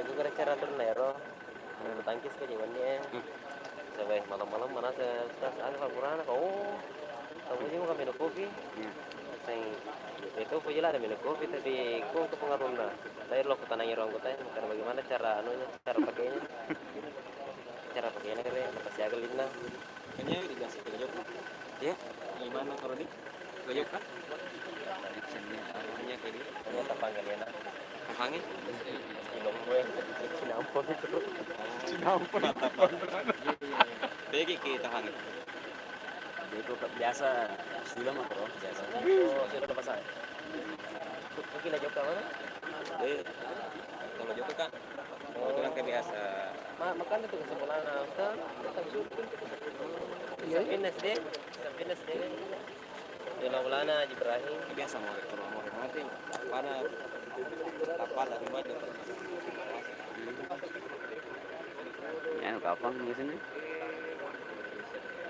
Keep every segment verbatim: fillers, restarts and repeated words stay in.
Itu gara-gara aturan ero, main bulu tangkis ke jaman ni, eh. Hmm. Sampai malam-malam mana saya, "Ustaz, ada Pak Burhan?" Oh, kamu juga makan minum kopi? Hmm. Saya itu aku jelas ada minum kopi, tapi aku ke pengaruh lah. Saya lo aku tanyain orang kota, "Bagaimana cara anunya, cara pakainya?" Cara pakainya kere, apa siaga linna? Kayaknya udah biasa kita jawab. Iya? Gimana kalau di? Kita jawab kan? Hanya kayak gitu. Hanya tapangan ya, nak. Tapangi? Ilong gue. Cinampon itu. Cinampon. Mata apa? Kayak gitu tapangi. Jadi kok biasa sudah mah, Bro, biasa. Oh, sudah pasang. Mungkin aja ke mana? Eh, kalau Joko kan, oh, itu kan kayak biasa. Ma-, makanya tuh kesimpulanna, Ustaz, kita syuting kita. Iya. Samping S D, samping S D. Di Maulana Haji Ibrahim. Biasa mau kalau mau mati, pada apa lagi baca. Anu kapang di sini?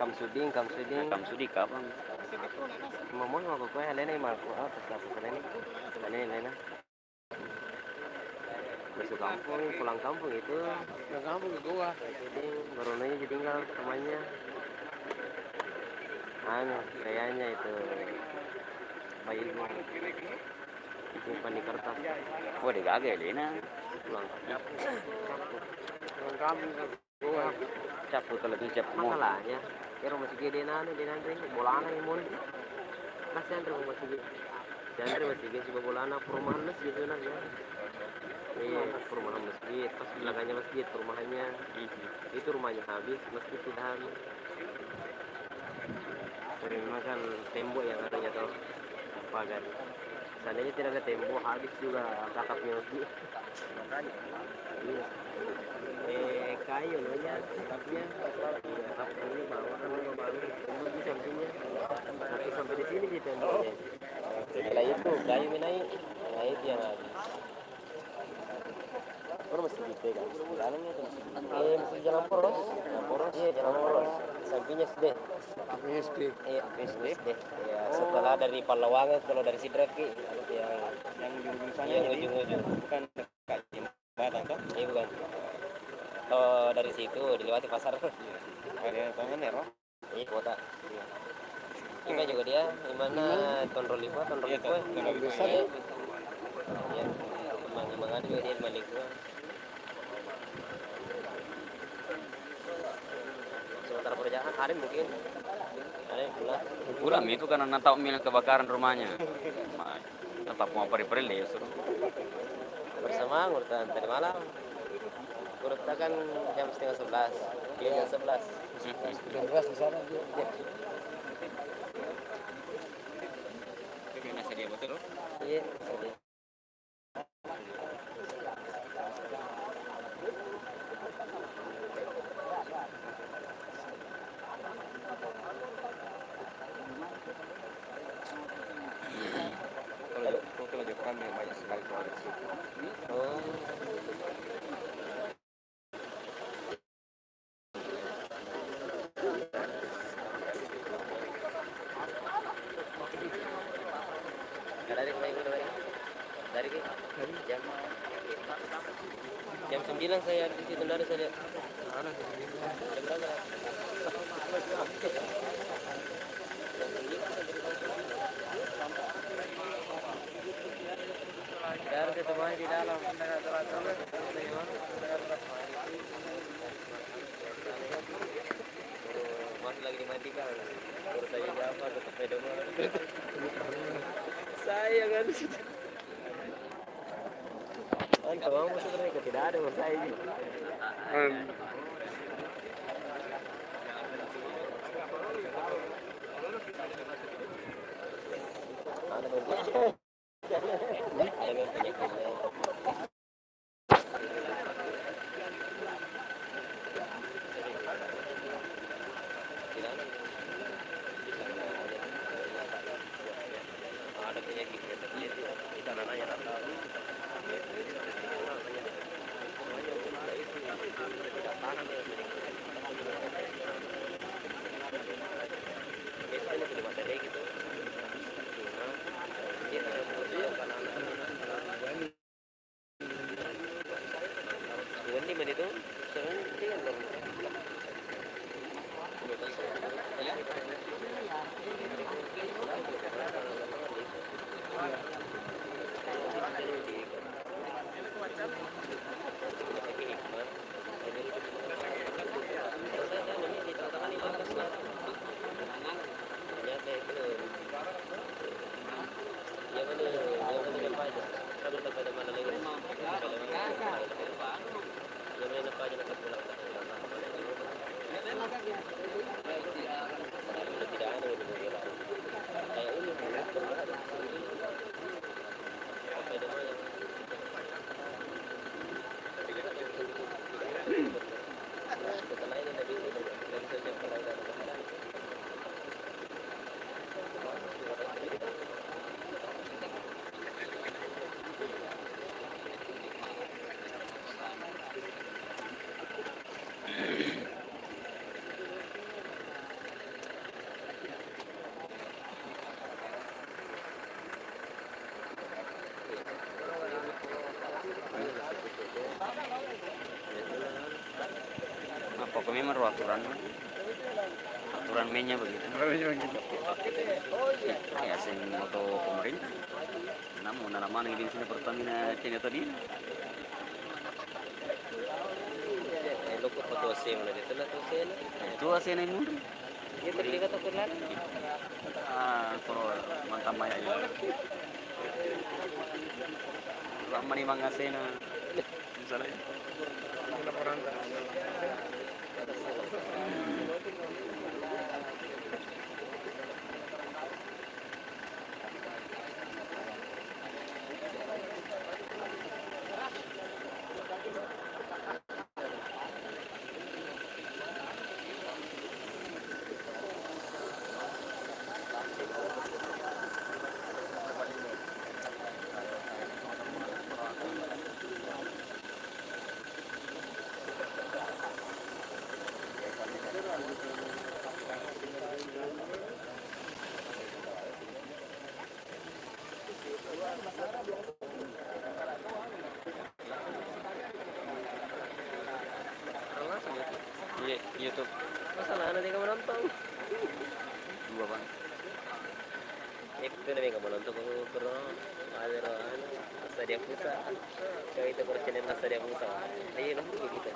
Kamsudin, Kamsudin. Nah, Kamsudin kapang. Mamon mau ke kue, alena mau ke apa, siapa alena? Alena, alena. Masuk kampung, pulang kampung itu. Pulang kampung ke gua. Jadi, baru nanya ditinggal temannya. Anu, kayaknya itu bayi gua. Simpan di kertas. Wah, digaga ya, Lena. Pulang kampung. Pulang kampung. Cappu kalau bisa cappu. Masalahnya, ero masigi de nanu, de nanre, bolana yang moni. Pas anre masigi. Anre masigi, coba bolana perumahan masjid itu, nah, ya. Iya, perumahan masjid, pas belakangnya masjid perumahannya. Mhm. Itu rumahnya habis, masjid tidak habis. Tapi memang kan tembok yang adanya tuh pagar. Seandainya tidak ada tembok, habis juga atapnya masjid. Iya. Eh, kayu namanya, atapnya. Iya, atap kayu, bawah kan, bawah, bawah. Tembok di sampingnya. Tapi sampai di sini di temboknya. Setelah itu, kayu menaik. Nah, itu yang habis. Ono masjid itu kan? Dalamnya itu masjid. Eh, masjid Jalan Poros. Jalan Poros? Iya, Jalan Poros. Sampingnya S D. Sampingnya S D. Iya, S D. S D. Iya, setelah dari Pallawangan, kalau dari Sidrap ki, yang, yang ujung-ujung sana, iya, jadi ujung-ujung. Bukan dekat jembatan, toh? Iya, bukan. Oh, dari situ dilewati pasar. Iya. Ada yang tahu kan, ya, Roh? Iya, kota. Iya. Ima juga dia, imana Tonro Lipua, Tonro Lipua. Iya, Tonro Lipua. Iya. Iya. Imang, imang ada juga dia di Malikua. Antara pekerjaan, ada mungkin. Ada yang pulang. Pulang itu karena tau mi kebakaran rumahnya. Ma-, apa mau perih-perih ya suruh. Bersama, urutan tadi malam. Urutan kan jam setengah sebelas. Iya, jam sebelas. Jam sebelas di sana dia. Iya, sedih. Kalau Jepang, kalau Jepang banyak sekali koleksi. Oh. Dari, dari, dari, dari jam, jam sembilan saya di situ, dari saya. Jam berapa? Dari situ main di dalam. Masih lagi dimatikan. Baru saya jawab, tetap pedo mah. Saya kan. Kan kalau mau sebenarnya tidak ada, menurut saya ini. Hmm. Ada yang punya. Wenni mani tu, sekarang tinggal dong. Apa ko memang ro aturan? Aturan mainnya begitu. Aturan mainnya begitu. Ya, sing moto pemerintah. Namu nala maneng bensinna Pertamina kene tadi. Eh, loko foto asena, dia telah foto asena. Itu asena yang mundur. Iya, tadi dia kata kenal. Ah, pro mantan maya. Lama ni mangasena. Misalnya. Iya, YouTube. Masa anak-anak tega menonton? Dua, Bang. Itu nih, kamu nonton, kamu kurang. Ada ro, anu, masa dia pusat. Kau itu percaya masa dia pusat. Iya, nonton gitu.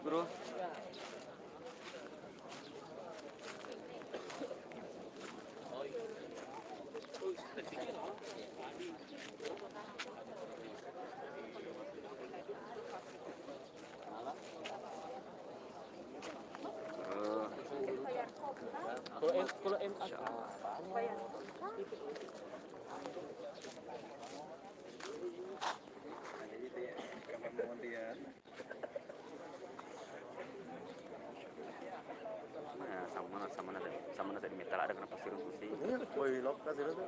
Bro. Kalau M, kalau M A. Nah, sama mana, sama mana tadi, sama mana tadi metal ada kena pasir khusus. Iya, koi lokal sih itu.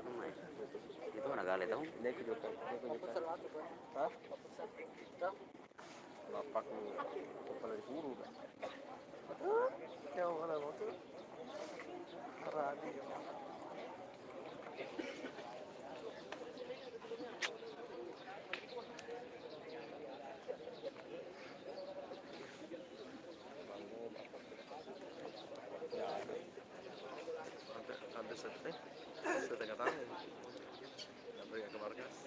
Itu mana gale tahu? Ini aku juga, ini aku juga. Hah? Bapakku kepala disuruh, Kak. Ya, mana motor? Radi. Sampai, sampai setengah, setengah tahun. Sampai ke markas.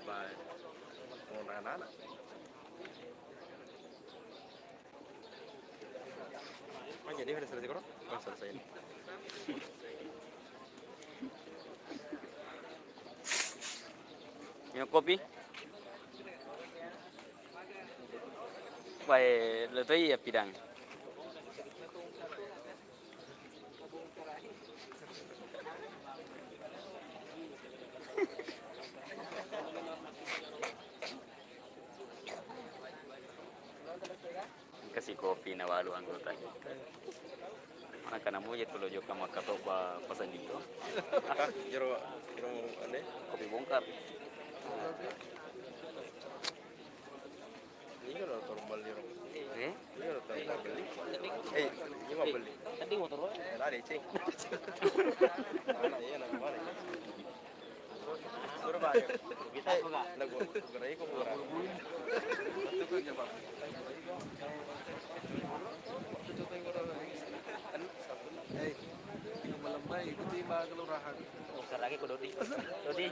Bye. Mau nana. Aja dia udah selesai, Bro? Oh, selesai ini. Minum kopi? Wae, lo toi ya pidang. Engka si kopi na walu anggota. Mana kana muje tu lo jokka makkatobba pasang itu. Jero, jero ande. Kopi bongkar. Ini kan orang beli, orang. Eh? Ini orang beli. Eh, ini mau beli. Tadi motor. Eh, ada, Cing. Anak iya, anak mana? Surabaya. Kita apa, Kak? Lagu, gerai kok murah. Hei, yang melembai, itu tiba kelurahan. Oh, sekarang lagi ke Dodi. Dodi.